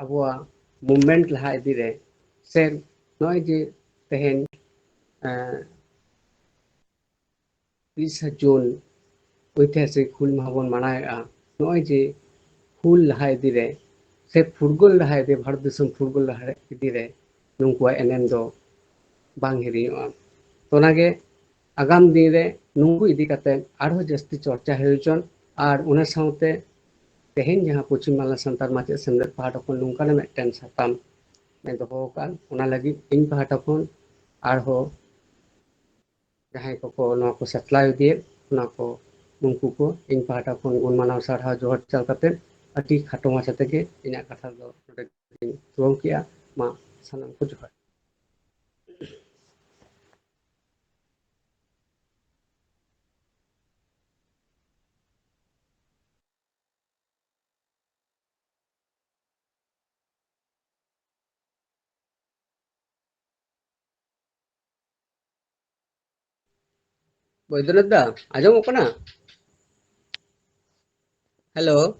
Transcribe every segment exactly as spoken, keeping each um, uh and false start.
ᱟᱵᱚᱣᱟᱜ movement ᱞᱟᱦᱟ ᱤᱫᱤ ᱨᱮ, ᱥᱮ ᱱᱚᱜᱼᱚᱭ ᱡᱮ ᱛᱮᱦᱮᱧ, ᱮᱸ, ᱛᱤᱨᱤᱥᱟ ᱡᱩᱱ ᱳᱭᱛᱤᱦᱟᱥᱤᱠ ᱦᱩᱞ ᱢᱟᱦᱟ ᱵᱚᱱ ᱢᱟᱱᱟᱣᱮᱫᱼᱟ, ᱱᱚᱜᱼᱚᱭ ᱡᱮ ᱦᱩᱞ ᱞᱟᱦᱟ ᱤᱫᱤ ᱨᱮ ᱥᱮ ᱯᱷᱩᱨᱜᱟᱹᱞ ᱞᱟᱦᱟ ᱤᱫᱤ, ᱵᱷᱟᱨᱚᱛ ᱫᱤᱥᱚᱢ ᱯᱷᱩᱨᱜᱟᱹᱞ ᱞᱟᱦᱟ ᱤᱫᱤ ᱨᱮ ᱱᱩᱠᱩᱣᱟᱜ ᱮᱱᱮᱢ ᱫᱚ ᱵᱟᱝ ᱦᱤᱲᱤᱧᱚᱜᱼᱟ᱾ ᱛᱚ ᱚᱱᱟᱜᱮ ᱟᱜᱟᱢ ᱫᱤᱱ ᱨᱮ ᱱᱩᱠᱩ ᱤᱫᱤ ᱠᱟᱛᱮ ᱟᱨᱦᱚᱸ ᱡᱟᱹᱥᱛᱤ ᱪᱚᱨᱪᱟ ᱦᱩᱭ ᱦᱚᱪᱚᱱ, ᱟᱨ ᱚᱱᱟ ᱥᱟᱶᱛᱮ ᱛᱮᱦᱮᱧ ᱡᱟᱦᱟᱸ ᱯᱚᱪᱷᱤᱢ ᱵᱟᱝᱞᱟ ᱥᱟᱱᱛᱟᱲ ᱢᱟᱪᱮᱫ ᱥᱮᱢᱞᱮᱫ ᱯᱟᱦᱴᱟ ᱠᱷᱚᱱ ᱱᱚᱝᱠᱟᱱᱟᱜ ᱢᱤᱫᱴᱮᱱ ᱥᱟᱛᱟᱢ ᱮ ᱫᱚᱦᱚ ᱟᱠᱟᱫ, ᱚᱱᱟ ᱞᱟᱹᱜᱤᱫ ᱤᱧ ᱯᱟᱦᱴᱟ ᱠᱷᱚᱱ ᱟᱨᱦᱚᱸ ᱡᱟᱦᱟᱸᱭ ᱠᱚᱠᱚ ᱱᱚᱣᱟ ᱠᱚ ᱥᱟᱯᱞᱟᱭ ᱤᱫᱤᱭᱮᱫ, ᱚᱱᱟ ᱠᱚ, ᱩᱱᱠᱩ ᱠᱚ ᱤᱧ ᱯᱟᱦᱴᱟ ᱠᱷᱚᱱ ᱜᱩᱱ ᱢᱟᱱᱟᱣ ᱥᱟᱨᱦᱟᱣ ᱡᱚᱦᱟᱨ ᱪᱟᱞ ᱠᱟᱛᱮ ᱟᱹᱰᱤ ᱠᱷᱟᱴᱚ ᱢᱟᱪᱷᱟ ᱛᱮᱜᱮ ᱤᱧᱟᱹᱜ ᱠᱟᱛᱷᱟ ᱫᱚ ᱱᱚᱰᱮ ᱜᱤᱧ ᱛᱷᱩᱣᱟᱹᱢ ᱠᱮᱜᱼᱟ᱾ ᱢᱟ ᱥᱟᱱᱟᱢ ᱠᱚ ᱡᱚᱦᱟᱨ᱾ ᱵᱳᱭᱫᱚᱱᱟᱛᱷ ᱫᱟ, ᱟᱸᱡᱚᱢᱚᱜ ᱠᱟᱱᱟ? ᱦᱮᱞᱳ᱾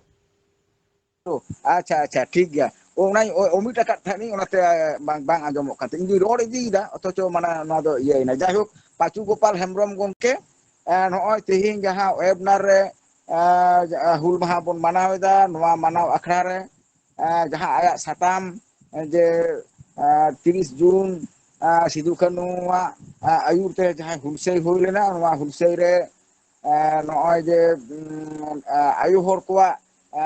ᱟᱪᱪᱷᱟ, ᱟᱪᱪᱷᱟ, ᱴᱷᱤᱠ ᱜᱮᱭᱟ᱾ ᱚ, ᱚᱱᱟᱧ ᱚ-, omit ᱟᱠᱟᱫ ᱛᱟᱦᱮᱸᱫ ᱤᱧ, ᱚᱱᱟᱛᱮ ᱵᱟᱝ, ᱵᱟᱝ ᱟᱸᱡᱚᱢᱚᱜ ᱠᱟᱱ ᱛᱟᱦᱮᱸᱫ᱾ ᱤᱧ ᱫᱩᱧ ᱨᱚᱲ ᱤᱫᱤᱭᱮᱫᱟ, ᱚᱛᱷᱚᱪᱚ ᱢᱟᱱᱮ ᱱᱚᱣᱟ ᱫᱚ ᱤᱭᱟᱹᱭᱮᱱᱟ᱾ ᱡᱟᱭᱦᱳᱠ, ᱯᱟᱪᱩ ᱜᱳᱯᱟᱞ ᱦᱮᱢᱵᱨᱚᱢ ᱜᱚᱢᱠᱮ, ᱮ, ᱱᱚᱜᱼᱚᱭ ᱛᱮᱦᱮᱧ ᱡᱟᱦᱟᱸ webinar ᱨᱮ, ᱮ, ᱦᱩᱞ ᱢᱟᱦᱟ ᱵᱚᱱ ᱢᱟᱱᱟᱣ ᱮᱫᱟ, ᱱᱚᱣᱟ ᱢᱟᱱᱟᱣ ᱟᱠᱷᱲᱟ ᱨᱮ, ᱮ, ᱡᱟᱦᱟᱸ ᱟᱭᱟᱜ ᱥᱟᱛᱟᱢ, ᱮ, ᱡᱮ, ᱮ, ᱛᱤᱨᱤᱥ ᱡᱩᱱ, ᱮ, ᱥᱤᱫᱩ ᱠᱟᱹᱱᱩᱣᱟᱜ, ᱮ, ᱟᱹᱭᱩᱨ ᱛᱮ ᱡᱟᱦᱟᱸ ᱦᱩᱞᱥᱟᱹᱭ ᱦᱩᱭ ᱞᱮᱱᱟ, ᱱᱚᱣᱟ ᱦᱩᱞᱥᱟᱹᱭ ᱨᱮ, ᱮ, ᱱᱚᱜᱼᱚᱭ ᱡᱮ, ᱩᱢ, ᱮ, ᱟᱭᱳ ᱦᱚᱲ ᱠᱚᱣᱟᱜ, ᱮ,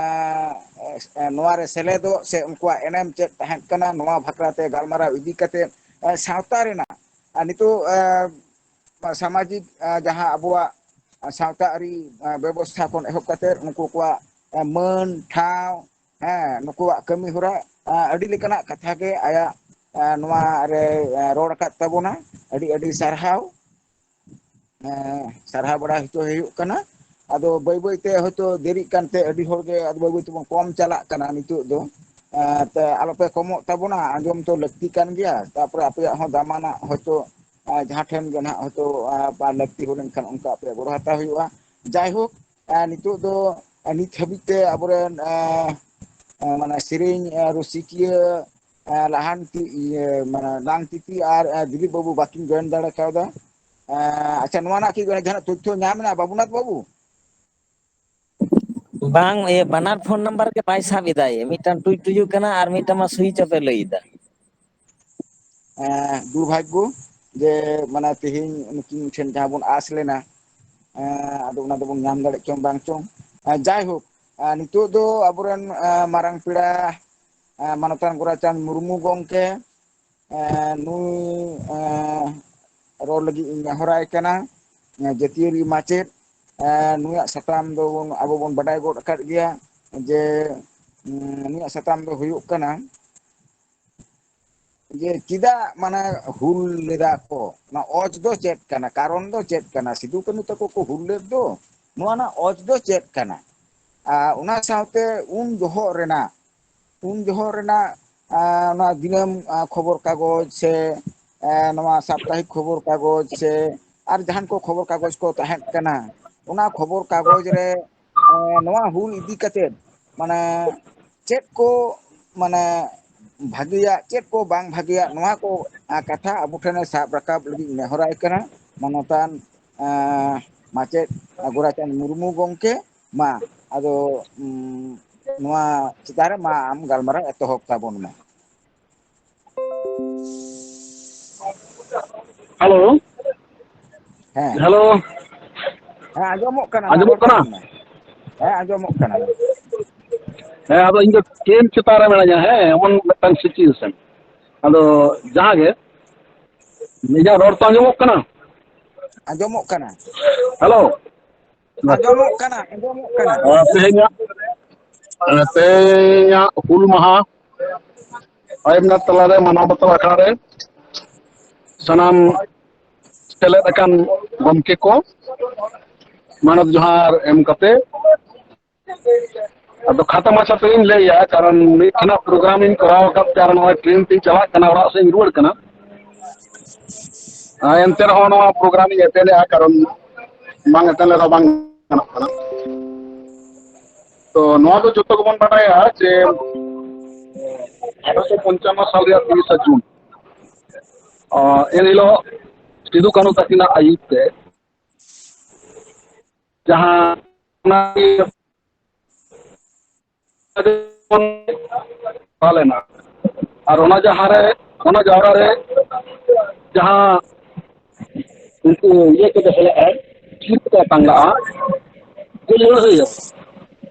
ᱮ, ᱱᱚᱣᱟ ᱨᱮ ᱥᱮᱞᱮᱫᱚᱜ ᱥᱮ ᱩᱱᱠᱩᱣᱟᱜ ᱮᱱᱮᱢ ᱪᱮᱫ ᱛᱟᱦᱮᱸ ᱠᱟᱱᱟ, ᱱᱚᱣᱟ ᱵᱟᱠᱷᱨᱟ ᱛᱮ ᱜᱟᱞᱢᱟᱨᱟᱣ ᱤᱫᱤ ᱠᱟᱛᱮ, ᱮ, ᱥᱟᱶᱛᱟ ᱨᱮᱱᱟᱜ, ᱮ, ᱱᱤᱛᱚᱜ, ᱮ, ᱥᱟᱢᱟᱡᱤᱠ, ᱮ, ᱡᱟᱦᱟᱸ ᱟᱵᱚᱣᱟᱜ ᱥᱟᱶᱛᱟ ᱟᱹᱨᱤ, ᱮ, ᱵᱮᱵᱚᱥᱛᱷᱟ ᱠᱷᱚᱱ ᱮᱦᱚᱵ ᱠᱟᱛᱮ ᱩᱱᱠᱩ ᱠᱚᱣᱟᱜ, ᱮ, ᱢᱟᱹᱱ, ᱴᱷᱟᱶ, ᱦᱮᱸ, ᱱᱩᱠᱩᱣᱟᱜ ᱠᱟᱹᱢᱤ ᱦᱚᱨᱟ, ᱮ, ᱟᱹᱰᱤ ᱞᱮᱠᱟᱱᱟᱜ ᱠᱟᱛᱷᱟ ᱜᱮ ᱟᱭᱟᱜ, ᱮ, ᱱᱚᱣᱟ ᱨᱮ, ᱮ, ᱨᱚᱲ ᱟᱠᱟᱫ ᱛᱟᱵᱚᱱᱟ᱾ ᱟᱹᱰᱤ ᱟᱹᱰᱤ ᱥᱟᱨᱦᱟᱣ, ᱮ, ᱥᱟᱨᱦᱟᱣ ᱵᱟᱲᱟ ᱦᱚᱪᱚ ᱦᱩᱭᱩᱜ ᱠᱟᱱᱟ᱾ ᱟᱫᱚ ᱵᱟᱹᱭ ᱵᱟᱹᱭ ᱛᱮ ᱦᱚᱭᱛᱳ ᱫᱮᱨᱤᱜ ᱠᱟᱱᱛᱮ ᱟᱹᱰᱤ ᱦᱚᱲ ᱜᱮ ᱟᱫᱚ ᱵᱟᱹᱭ ᱵᱟᱹᱭ ᱛᱮᱵᱚᱱ ᱠᱚᱢ ᱪᱟᱞᱟᱜ ᱠᱟᱱᱟ ᱱᱤᱛᱚᱜ ᱫᱚ᱾ ᱮ, ᱛᱮ ᱟᱞᱚᱯᱮ ᱠᱚᱢᱚᱜ ᱛᱟᱵᱚᱱᱟ, ᱟᱸᱡᱚᱢ ᱛᱚ ᱞᱟᱹᱠᱛᱤ ᱠᱟᱱ ᱜᱮᱭᱟ᱾ ᱛᱟᱯᱚᱨᱮ ᱟᱯᱮᱭᱟᱜ ᱦᱚᱸ ᱫᱟᱢᱟᱱᱟᱜ ᱦᱚᱭᱛᱳ, ᱮ, ᱡᱟᱦᱟᱸ ᱴᱷᱮᱱ ᱜᱮ ᱱᱟᱦᱟᱜ ᱦᱚᱭᱛᱳ, ᱮ, ᱵᱟ ᱞᱟᱹᱠᱛᱤ ᱦᱩᱭ ᱞᱮᱱᱠᱷᱟᱱ ᱚᱱᱠᱟ ᱟᱯᱮᱭᱟᱜ ᱜᱚᱲᱚ ᱦᱟᱛᱟᱣ ᱦᱩᱭᱩᱜᱼᱟ᱾ ᱡᱟᱭᱦᱳᱠ, ᱮ, ᱱᱤᱛᱚᱜ ᱫᱚ, ᱮ, ᱱᱤᱛ ᱦᱟᱹᱵᱤᱡ ᱛᱮ ᱟᱵᱚᱨᱮᱱ, ᱮ, ᱮ, ᱢᱟᱱᱮ ᱥᱮᱨᱮᱧ, ᱮ, ᱨᱩᱥᱤᱠᱤᱭᱟᱹ, ᱮ, ᱞᱟᱦᱟᱱᱛᱤ, ᱤᱭᱟᱹ, ᱢᱟᱱᱮ ᱞᱟᱝᱛᱤᱛᱤ ᱟᱨ, ᱮ, ᱫᱤᱞᱤᱯ ᱵᱟᱹᱵᱩ ᱵᱟᱹᱠᱤᱱ ᱡᱚᱭᱮᱱ ᱫᱟᱲᱮ ᱠᱟᱣᱫᱟ᱾ ᱮ, ᱟᱪᱪᱷᱟ, ᱱᱚᱣᱟ ᱨᱮᱱᱟᱜ ᱠᱤ ᱡᱟᱦᱟᱱᱟᱜ ᱛᱚᱛᱛᱷᱚ ᱧᱟᱢ ᱮᱱᱟ, ᱵᱟᱹᱵᱩᱱᱟᱛᱷ ᱵᱟᱹᱵᱩ? ᱵᱟᱝ, ᱤᱭᱟᱹ, ᱵᱟᱱᱟᱨ ᱯᱷᱳᱱ ᱱᱟᱢᱵᱟᱨ ᱜᱮ ᱵᱟᱭ ᱥᱟᱵ ᱮᱫᱟᱭ᱾ ᱢᱤᱫᱴᱟᱝ ᱴᱩᱭ ᱴᱩᱭᱩᱜ ᱠᱟᱱᱟ ᱟᱨ ᱢᱤᱫᱴᱟᱝ ᱢᱟ ᱥᱩᱭᱤᱪ ᱚᱯ ᱮ ᱞᱟᱹᱭ ᱮᱫᱟ᱾ ᱮᱸ, ᱫᱩᱨᱵᱷᱟᱜᱽᱜᱚ ᱡᱮ, ᱢᱟᱱᱮ, ᱛᱮᱦᱮᱧ ᱱᱩᱠᱤᱱ ᱴᱷᱮᱱ ᱡᱟᱦᱟᱸ ᱵᱚᱱ ᱟᱸᱥ ᱞᱮᱱᱟ, ᱮᱸ, ᱟᱫᱚ ᱚᱱᱟ ᱫᱚᱵᱚᱱ ᱧᱟᱢ ᱫᱟᱲᱮᱭᱟᱜ ᱪᱚᱝ ᱵᱟᱝ ᱪᱚᱝ᱾ ᱮᱸ, ᱡᱟᱭᱦᱳᱠ, ᱮᱸ, ᱱᱤᱛᱚᱜ ᱫᱚ ᱟᱵᱚᱨᱮᱱ, ᱮᱸ, ᱢᱟᱨᱟᱝ ᱯᱮᱲᱟ, ᱮᱸ, ᱢᱟᱱᱚᱛᱟᱱ ᱜᱳᱨᱟᱪᱟᱸᱫᱽ ᱢᱩᱨᱢᱩ ᱜᱚᱢᱠᱮ, ᱮᱸ, ᱱᱩᱭ, ᱮᱸ, ᱨᱚᱲ ᱞᱟᱹᱜᱤᱫ ᱤᱧ ᱱᱮᱦᱚᱨᱟᱭ ᱠᱟᱱᱟ, ᱮᱸ, ᱡᱟᱹᱛᱤᱭᱟᱹᱨᱤ ᱢᱟᱪᱮᱫ᱾ ᱮᱸ, ᱱᱩᱭᱟᱜ ᱥᱟᱛᱟᱢ ᱫᱚ ᱵᱚᱱ, ᱟᱵᱚ ᱵᱚᱱ ᱵᱟᱰᱟᱭ ᱜᱚᱫ ᱟᱠᱟᱫ ᱜᱮᱭᱟ ᱡᱮ, ᱩᱸ, ᱱᱩᱭᱟᱜ ᱥᱟᱛᱟᱢ ᱫᱚ ᱦᱩᱭᱩᱜ ᱠᱟᱱᱟ ᱡᱮ ᱪᱮᱫᱟᱜ, ᱢᱟᱱᱮ, ᱦᱩᱞ ᱞᱮᱫᱟ ᱠᱚ, ᱚᱱᱟ ᱚᱡᱽ ᱫᱚ ᱪᱮᱫ ᱠᱟᱱᱟ, ᱠᱟᱨᱚᱱ ᱫᱚ ᱪᱮᱫ ᱠᱟᱱᱟ, ᱥᱤᱫᱩ ᱠᱟᱹᱱᱦᱩ ᱛᱟᱠᱚ ᱠᱚ ᱦᱩᱞ ᱞᱮᱫ ᱫᱚ, ᱱᱚᱣᱟ ᱨᱮᱱᱟᱜ ᱚᱡᱽ ᱫᱚ ᱪᱮᱫ ᱠᱟᱱᱟ? ᱟᱨ ᱚᱱᱟ ᱥᱟᱶᱛᱮ ᱩᱱ ᱡᱚᱦᱚᱜ ᱨᱮᱱᱟᱜ, ᱩᱱ ᱡᱚᱦᱚᱜ ᱨᱮᱱᱟᱜ, ᱟᱸ, ᱱᱚᱣᱟ ᱫᱤᱱᱟᱹᱢ, ᱟᱸ, ᱠᱷᱚᱵᱚᱨ ᱠᱟᱜᱚᱡᱽ ᱥᱮ, ᱟᱸ, ᱱᱚᱣᱟ ᱥᱟᱯᱛᱟᱦᱤᱠ ᱠᱷᱚᱵᱚᱨ ᱠᱟᱜᱚᱡᱽ ᱥᱮ ᱟᱨ ᱡᱟᱦᱟᱱ ᱠᱚ ᱠᱷᱚᱵᱚᱨ ᱠᱟᱜᱚᱡᱽ ᱠᱚ ᱛᱟᱦᱮᱸ ᱠᱟᱱᱟ, ᱚᱱᱟ ᱠᱷᱚᱵᱚᱨ ᱠᱟᱜᱚᱡᱽ ᱨᱮ, ᱟᱸ, ᱱᱚᱣᱟ ᱦᱩᱞ ᱤᱫᱤ ᱠᱟᱛᱮᱫ, ᱢᱟᱱᱮ, ᱪᱮᱫ ᱠᱚ, ᱢᱟᱱᱮ, ᱵᱷᱟᱜᱮᱭᱟᱜ, ᱪᱮᱫ ᱠᱚ ᱵᱟᱝ ᱵᱷᱟᱜᱮᱭᱟᱜ, ᱱᱚᱣᱟ ᱠᱚ, ᱟᱸ, ᱠᱟᱛᱷᱟ ᱟᱵᱚ ᱴᱷᱮᱱᱮ ᱥᱟᱵ ᱨᱟᱠᱟᱵ ᱞᱟᱹᱜᱤᱫ ᱱᱮᱦᱚᱨᱟᱭ ᱠᱟᱱᱟ ᱢᱟᱱᱚᱛᱟᱱ, ᱟᱸ, ᱢᱟᱪᱮᱫ ᱜᱳᱨᱟᱪᱟᱸᱫᱽ ᱢᱩᱨᱢᱩ ᱜᱚᱢᱠᱮ᱾ ᱢᱟ, ᱟᱫᱚ, ᱩᱸ, ᱱᱚᱣᱟ ᱪᱮᱛᱟᱱ ᱨᱮ ᱢᱟ ᱟᱢ ᱜᱟᱞᱢᱟᱨᱟᱣ ᱮᱛᱚᱦᱚᱵ ᱛᱟᱵᱚᱱ ᱢᱮ᱾ ᱦᱮᱞᱳ᱾ ᱦᱮᱸ, ᱦᱮᱞᱳ᱾ ᱦᱮᱸ, ᱟᱸᱡᱚᱢᱚᱜ ᱠᱟᱱᱟ, ᱢᱟ ᱟᱸᱡᱚᱢᱚᱜ ᱨᱚᱲ ᱠᱟᱱᱟ? ᱛᱟᱵᱚᱱ ᱢᱮ᱾ ᱦᱮᱸ, ᱟᱸᱡᱚᱢᱚᱜ ᱠᱟᱱᱟ᱾ ᱦᱮᱸ, ᱟᱫᱚ ᱤᱧ ᱫᱚ ᱴᱨᱮᱱ ᱪᱮᱛᱟᱱ ᱨᱮ ᱢᱮᱱᱟᱧᱟ, ᱦᱮᱸ, ᱮᱢᱚᱱ ᱢᱤᱫᱴᱟᱝ ᱥᱤᱪᱩᱭᱮᱥᱚᱱ᱾ ᱟᱫᱚ ᱡᱟᱦᱟᱸ ᱜᱮ, ᱤᱧᱟᱹᱜ ᱨᱚᱲ ᱛᱚ ᱟᱸᱡᱚᱢᱚᱜ ᱠᱟᱱᱟ? ᱟᱸᱡᱚᱢᱚᱜ ᱠᱟᱱᱟ᱾ ᱦᱮᱞᱳ᱾ ᱟᱸᱡᱚᱢᱚᱜ ᱠᱟᱱᱟ, ᱟᱸᱡᱚᱢᱚᱜ ᱠᱟᱱᱟ᱾ ᱟᱨ ᱛᱮᱦᱮᱧᱟᱜ, ᱛᱮᱦᱮᱧᱟᱜ ᱦᱩᱞ ᱢᱟᱦᱟ ᱟᱭᱮᱢ ᱛᱟᱞᱟᱨᱮ ᱢᱟᱱᱟᱣ ᱵᱟᱛᱟᱣ ᱟᱠᱷᱲᱟ ᱨᱮ ᱥᱟᱱᱟᱢ ᱥᱮᱞᱮᱫ ᱟᱠᱟᱱ ᱜᱚᱢᱠᱮ ᱠᱚ ᱢᱟᱱᱚᱛ ᱡᱚᱦᱟᱨ ᱮᱢ ᱠᱟᱛᱮ, ᱟᱫᱚ ᱠᱷᱟᱴᱚ ᱢᱟᱪᱷᱟ ᱛᱮᱜᱤᱧ ᱞᱟᱹᱭᱟ, ᱠᱟᱨᱚᱱ ᱢᱤᱫ ᱴᱷᱮᱱᱟᱜ ᱯᱨᱳᱜᱨᱟᱢ ᱤᱧ ᱠᱚᱨᱟᱣ ᱟᱠᱟᱫ ᱛᱮ ᱟᱨ ᱱᱚᱜᱼᱚᱭ ᱴᱨᱮᱱ ᱛᱤᱧ ᱪᱟᱞᱟᱜ ᱠᱟᱱᱟ, ᱚᱲᱟᱜ ᱥᱮᱫ ᱤᱧ ᱨᱩᱣᱟᱹᱲ ᱠᱟᱱᱟ᱾ ᱟᱨ ᱮᱱᱛᱮ ᱨᱮᱦᱚᱸ ᱱᱚᱣᱟ ᱯᱨᱳᱜᱨᱟᱢ ᱤᱧ ᱮᱴᱮᱱᱰ ᱮᱫᱼᱟ, ᱠᱟᱨᱚᱱ ᱵᱟᱝ ᱮᱴᱮᱱᱰ ᱞᱮᱠᱷᱟᱱ ᱵᱟᱝ ᱜᱟᱱᱚᱜ ᱠᱟᱱᱟ᱾ ᱛᱚ, ᱱᱚᱣᱟ ᱫᱚ ᱡᱚᱛᱚ ᱜᱮᱵᱚᱱ ᱵᱟᱰᱟᱭᱟ ᱡᱮ ᱟᱴᱷᱨᱚᱥᱚ ᱯᱚᱧᱪᱟᱱᱱᱚ ᱥᱟᱞ ᱨᱮᱭᱟᱜ ᱛᱤᱨᱤᱥᱟ ᱡᱩᱱ, ᱟᱸ, ᱮᱱ ᱦᱤᱞᱳᱜ ᱥᱤᱫᱩ ᱠᱟᱹᱱᱦᱩ ᱛᱟᱹᱠᱤᱱᱟᱜ ᱟᱹᱭᱩᱨ ᱛᱮ ᱡᱟᱦᱟᱸ ᱚᱱᱟ ᱯᱟᱞᱮᱱᱟ᱾ ᱟᱨ ᱚᱱᱟ ᱡᱟᱦᱟᱸ ᱨᱮ, ᱚᱱᱟ ᱡᱟᱣᱨᱟ ᱨᱮ ᱡᱟᱦᱟᱸ ᱩᱱᱠᱩ ᱤᱭᱟᱹ ᱠᱚ ᱫᱚᱦᱚ ᱞᱮᱫᱼᱟ, ᱪᱤᱨ ᱠᱚ ᱚᱴᱟᱝ ᱞᱮᱫᱼᱟ, ᱡᱮ ᱞᱟᱹᱲᱦᱟᱹᱭ ᱟᱵᱚ᱾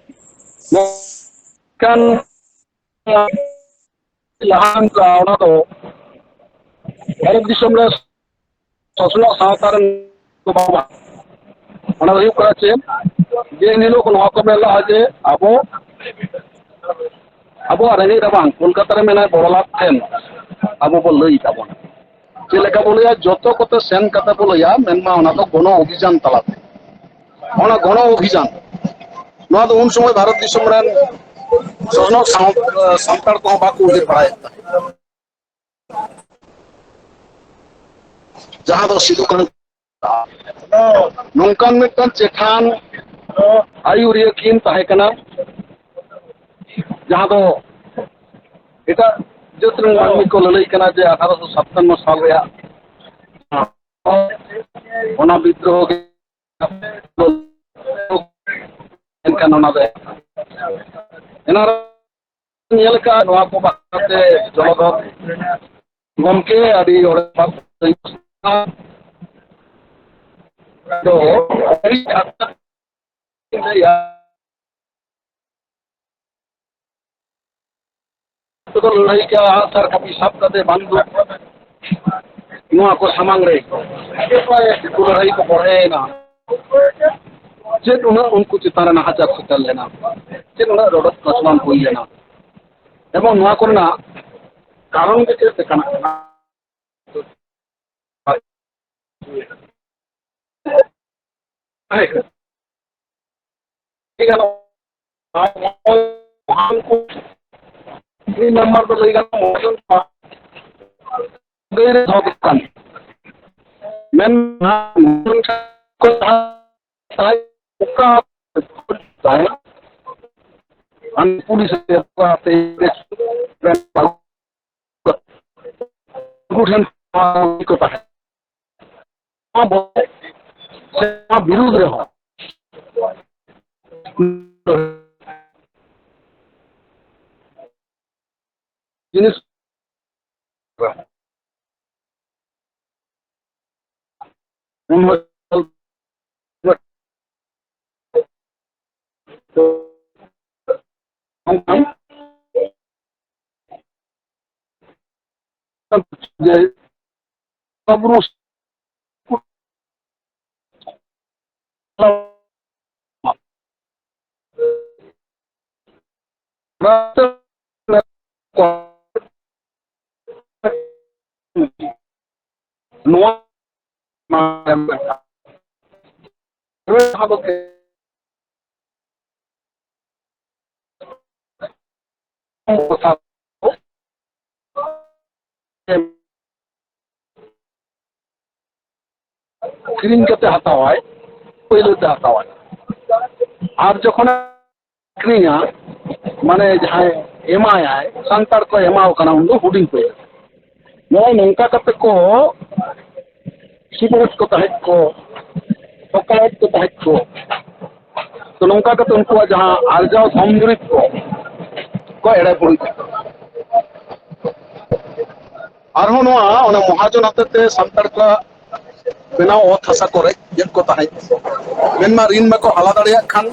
ᱢᱮᱱᱠᱷᱟᱱ ᱞᱟᱦᱟ ᱚᱱᱟ ᱫᱚ ᱵᱷᱟᱨᱚᱛ ᱫᱤᱥᱚᱢ ᱨᱮ ᱥᱚᱥᱱᱚᱜ ᱥᱟᱶᱛᱟ ᱨᱮᱱ ᱠᱚ ᱵᱟᱵᱟ᱾ ᱚᱱᱟ ᱫᱚ ᱦᱩᱭᱩᱜ ᱠᱟᱱᱟ ᱪᱮᱫ? ᱡᱮ ᱮᱱ ᱦᱤᱞᱳᱜ ᱱᱚᱣᱟ ᱠᱚ ᱢᱮᱱ ᱞᱟᱜᱼᱟ ᱡᱮ ᱟᱵᱚ, ᱟᱵᱚᱣᱟᱜ ᱨᱮᱸᱜᱮᱡ ᱨᱟᱵᱟᱝ ᱠᱳᱞᱠᱟᱛᱟ ᱨᱮ ᱢᱮᱱᱟᱭ ᱵᱚᱲᱚᱞᱟᱴ ᱴᱷᱮᱱ ᱟᱵᱚ ᱵᱚ ᱞᱟᱹᱭ ᱛᱟᱵᱚᱱᱟ᱾ ᱪᱮᱫ ᱞᱮᱠᱟ ᱵᱚ ᱞᱟᱹᱭᱟ? ᱡᱚᱛᱚ ᱠᱚᱛᱮ ᱥᱮᱱ ᱠᱟᱛᱮ ᱵᱚ ᱞᱟᱹᱭᱟ, ᱢᱮᱱᱢᱟ ᱚᱱᱟ ᱫᱚ ᱜᱚᱱᱚ ᱚᱵᱷᱤᱡᱟᱱ ᱛᱟᱞᱟᱛᱮ᱾ ᱚᱱᱟ ᱜᱚᱱᱚ ᱚᱵᱷᱤᱡᱟᱱ, ᱱᱚᱣᱟ ᱫᱚ ᱩᱱ ᱥᱚᱢᱚᱭ ᱵᱷᱟᱨᱚᱛ ᱫᱤᱥᱚᱢ ᱨᱮᱱ ᱥᱚᱥᱱᱚᱜ ᱥᱟᱶ-, ᱥᱟᱱᱛᱟᱲ ᱠᱚᱦᱚᱸ ᱵᱟᱠᱚ ᱩᱭᱦᱟᱹᱨ ᱵᱟᱲᱟᱭᱮᱫ ᱛᱟᱦᱮᱸᱫ᱾ ᱡᱟᱦᱟᱸ ᱫᱚ ᱥᱤᱫᱩ ᱠᱟᱹᱱᱦᱩ ᱱᱚᱝᱠᱟᱱ ᱢᱤᱫᱴᱟᱝ ᱪᱮᱴᱷᱟᱱ ᱟᱹᱭᱩᱨᱤᱭᱟᱹ ᱠᱤᱱ ᱛᱟᱦᱮᱸ ᱠᱟᱱᱟ, ᱡᱟᱦᱟᱸ ᱫᱚ ᱮᱴᱟᱜ ᱡᱟᱹᱛ ᱨᱮᱱ ᱢᱟᱹᱱᱢᱤ ᱠᱚ ᱞᱟᱹᱞᱟᱹᱭ ᱠᱟᱱᱟ ᱡᱮ ᱟᱴᱷᱟᱨᱚᱥᱚ ᱥᱟᱛᱟᱱᱱᱚ ᱥᱟᱞ ᱨᱮᱭᱟᱜ ᱚᱱᱟ ᱵᱤᱫᱽᱨᱳᱦᱚ ᱜᱮ ᱮᱱᱠᱷᱟᱱ ᱚᱱᱟ ᱫᱚ ᱮᱱᱟᱝ ᱨᱮ ᱧᱮᱞ ᱟᱠᱟᱫ ᱱᱚᱣᱟ ᱠᱚ ᱵᱟᱠᱷᱨᱟ ᱛᱮ ᱡᱚᱞᱚᱫᱷᱚᱨ ᱜᱚᱢᱠᱮ ᱟᱹᱰᱤ ᱚᱲᱮ ᱫᱚ ᱟᱹᱰᱤ ᱞᱟᱹᱭᱟ᱾ ᱩᱱᱠᱩ ᱫᱚ ᱞᱟᱹᱲᱦᱟᱹᱭ ᱠᱟᱜᱼᱟ, ᱟᱜᱼᱥᱟᱨ ᱠᱟᱹᱯᱤ ᱥᱟᱵ ᱠᱟᱛᱮ ᱵᱟᱝ ᱫᱩᱠ ᱱᱚᱣᱟ ᱠᱚ ᱥᱟᱢᱟᱝ ᱨᱮ ᱩᱱᱠᱩ ᱞᱟᱹᱲᱦᱟᱹᱭ ᱠᱚ ᱵᱚᱲᱦᱮᱭᱮᱱᱟ᱾ ᱪᱮᱫ ᱩᱱᱟᱹᱜ ᱩᱱᱠᱩ ᱪᱮᱛᱟᱱ ᱨᱮ ᱱᱟᱦᱟᱪᱟᱨ ᱥᱮᱴᱮᱨ ᱞᱮᱱᱟ? ᱪᱮᱫ ᱩᱱᱟᱹᱜ ᱨᱚᱰᱚᱡ ᱠᱚᱪᱞᱚᱱ ᱦᱩᱭ ᱞᱮᱱᱟ? ᱮᱵᱚᱝ ᱱᱚᱣᱟ ᱠᱚᱨᱮᱱᱟᱜ ᱠᱟᱨᱚᱱ ᱜᱮ ᱪᱮᱫ ᱞᱮᱠᱟᱱᱟᱜ ᱠᱟᱱᱟ? ᱴᱷᱤᱠ ᱜᱮᱭᱟ᱾ ᱢᱤᱫ ᱱᱟᱢᱵᱟᱨ ᱫᱚ ᱞᱟᱹᱭ ᱜᱟᱱᱚᱜᱼᱟ, ᱥᱟᱹᱜᱟᱹᱭ ᱨᱮ ᱫᱚᱦᱚ ᱫᱚᱨᱠᱟᱨ᱾ ᱢᱮᱱᱠᱷᱟᱱ ᱚᱠᱟ ᱛᱟᱦᱮᱸ, ᱛᱟᱦᱮᱸ, ᱟᱨ ᱯᱩᱞᱤᱥ ᱟᱛᱮ ᱩᱱᱠᱩ ᱴᱷᱮᱱ ᱠᱚ ᱛᱟᱦᱮᱸ, ᱱᱚᱣᱟ ᱵᱚ-, ᱥᱮ ᱱᱚᱣᱟ ᱵᱤᱨᱩᱫᱽ ᱨᱮᱦᱚᱸ ᱡᱤᱱᱤᱥ ᱱᱚᱣᱟ ᱠᱤᱨᱤᱧ ᱠᱟᱛᱮ ᱦᱟᱛᱟᱣᱟᱭ, ᱯᱟᱹᱭᱞᱟᱹ ᱛᱮ ᱦᱟᱛᱟᱣᱟᱭ᱾ ᱟᱨ ᱡᱚᱠᱷᱚᱱᱮ ᱟᱹᱠᱷᱨᱤᱧᱟ, ᱢᱟᱱᱮ ᱡᱟᱦᱟᱸᱭ ᱮᱢᱟᱭᱟᱭ, ᱥᱟᱱᱛᱟᱲ ᱠᱚ ᱮᱢᱟᱣ ᱠᱟᱱᱟ, ᱩᱱ ᱫᱚ ᱦᱩᱰᱤᱧ ᱯᱟᱹᱭᱞᱟᱹ᱾ ᱱᱚᱜᱼᱚᱭ ᱱᱚᱝᱠᱟ ᱠᱟᱛᱮ ᱠᱚ ᱥᱤᱵᱟᱹᱲᱤᱛ ᱠᱚ ᱛᱟᱦᱮᱸᱫ ᱠᱚ, ᱰᱚᱠᱟᱭᱮᱛ ᱠᱚ ᱛᱟᱦᱮᱸᱫ ᱠᱚ᱾ ᱛᱚ, ᱱᱚᱝᱠᱟ ᱠᱟᱛᱮ ᱩᱱᱠᱩᱣᱟᱜ ᱡᱟᱦᱟᱸ ᱟᱨᱡᱟᱣ ᱫᱷᱚᱱ ᱫᱩᱨᱤᱵᱽ ᱠᱚ, ᱠᱚ ᱮᱲᱮ ᱵᱩᱲᱤᱡ ᱟᱠᱟᱫᱟ᱾ ᱟᱨᱦᱚᱸ ᱱᱚᱣᱟ, ᱚᱱᱟ ᱢᱚᱦᱟᱡᱚᱱ ᱦᱚᱛᱮᱛᱮ ᱥᱟᱱᱛᱟᱲ ᱠᱚᱣᱟᱜ ᱵᱮᱱᱟᱣ ᱚᱛ ᱦᱟᱥᱟ ᱠᱚ ᱨᱮᱡ ᱮᱫ ᱠᱚ ᱛᱟᱦᱮᱸᱫ᱾ ᱢᱮᱱᱢᱟ ᱨᱤᱱ ᱵᱟᱠᱚ ᱦᱟᱞᱟ ᱫᱟᱲᱮᱭᱟᱜ ᱠᱷᱟᱱ,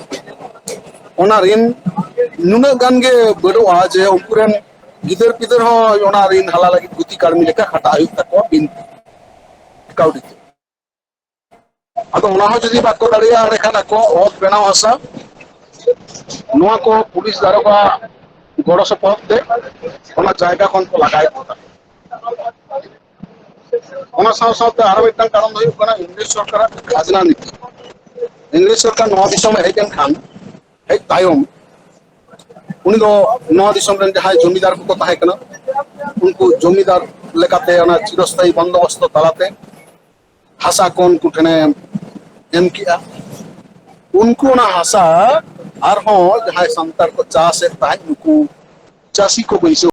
ᱚᱱᱟ ᱨᱤᱱ ᱱᱩᱱᱟᱹᱜ ᱜᱟᱱ ᱜᱮ ᱵᱟᱹᱰᱚᱜᱼᱟ ᱡᱮ ᱩᱱᱠᱩ ᱨᱮᱱ ᱜᱤᱫᱟᱹᱨ ᱯᱤᱫᱟᱹᱨ ᱦᱚᱸ ᱚᱱᱟ ᱨᱤᱱ ᱦᱟᱞᱟ ᱞᱟᱹᱜᱤᱫ ᱜᱩᱛᱤ ᱠᱟᱹᱲᱢᱤ ᱞᱮᱠᱟ ᱠᱷᱟᱴᱟᱜ ᱦᱩᱭᱩᱜ ᱛᱟᱠᱚᱣᱟ ᱵᱤᱱ ᱠᱟᱹᱣᱰᱤ ᱛᱮ᱾ ᱟᱫᱚ ᱚᱱᱟ ᱦᱚᱸ ᱡᱩᱫᱤ ᱵᱟᱠᱚ ᱫᱟᱲᱮᱭᱟᱜᱼᱟ, ᱮᱸᱰᱮᱠᱷᱟᱱ ᱟᱠᱚ ᱚᱛ ᱵᱮᱱᱟᱣ ᱦᱟᱥᱟ ᱱᱚᱣᱟ ᱠᱚ ᱯᱩᱞᱤᱥ ᱫᱟᱨᱚᱜᱟ ᱜᱚᱲᱚ ᱥᱚᱯᱚᱦᱚᱫ ᱛᱮ ᱚᱱᱟ ᱡᱟᱭᱜᱟ ᱠᱷᱚᱱ ᱠᱚ ᱞᱟᱜᱟᱭᱮᱫ ᱠᱚ ᱛᱟᱦᱮᱸᱫ᱾ ᱚᱱᱟ ᱥᱟᱶ ᱥᱟᱶᱛᱮ ᱟᱨᱚ ᱢᱤᱫᱴᱟᱝ ᱠᱟᱨᱚᱱ ᱫᱚ ᱦᱩᱭᱩᱜ ᱠᱟᱱᱟ, ᱤᱝᱨᱮᱡᱽ ᱥᱚᱨᱠᱟᱨᱟᱜ ᱠᱷᱟᱡᱽᱱᱟ ᱱᱤᱛᱤ᱾ ᱤᱝᱨᱮᱡᱽ ᱥᱚᱨᱠᱟᱨ ᱱᱚᱣᱟ ᱫᱤᱥᱚᱢᱮ ᱦᱮᱡ ᱮᱱᱠᱷᱟᱱ, ᱦᱮᱡ ᱛᱟᱭᱚᱢ, ᱩᱱᱤ ᱫᱚ ᱱᱚᱣᱟ ᱫᱤᱥᱚᱢ ᱨᱮᱱ ᱡᱟᱦᱟᱸᱭ ᱡᱚᱢᱤᱫᱟᱨ ᱠᱚᱠᱚ ᱛᱟᱦᱮᱸ ᱠᱟᱱᱟ, ᱩᱱᱠᱩ ᱡᱚᱢᱤᱫᱟᱨ ᱞᱮᱠᱟᱛᱮ ᱚᱱᱟ ᱪᱤᱨᱚᱥᱛᱷᱟᱭᱤ ᱵᱚᱱᱫᱳᱵᱚᱥᱛᱚ ᱛᱟᱞᱟᱛᱮ ᱦᱟᱥᱟ ᱠᱚ ᱩᱱᱠᱩ ᱴᱷᱮᱱᱮ ᱮᱢ ᱠᱮᱜᱼᱟ᱾ ᱩᱱᱠᱩ ᱚᱱᱟ ᱦᱟᱥᱟ ᱟᱨᱦᱚᱸ ᱡᱟᱦᱟᱸᱭ ᱥᱟᱱᱛᱟᱲ ᱠᱚ ᱪᱟᱥᱮᱫ ᱛᱟᱦᱮᱸᱫ, ᱱᱩᱠᱩ ᱪᱟᱹᱥᱤ ᱠᱚ ᱵᱟᱹᱭᱥᱟᱹᱣ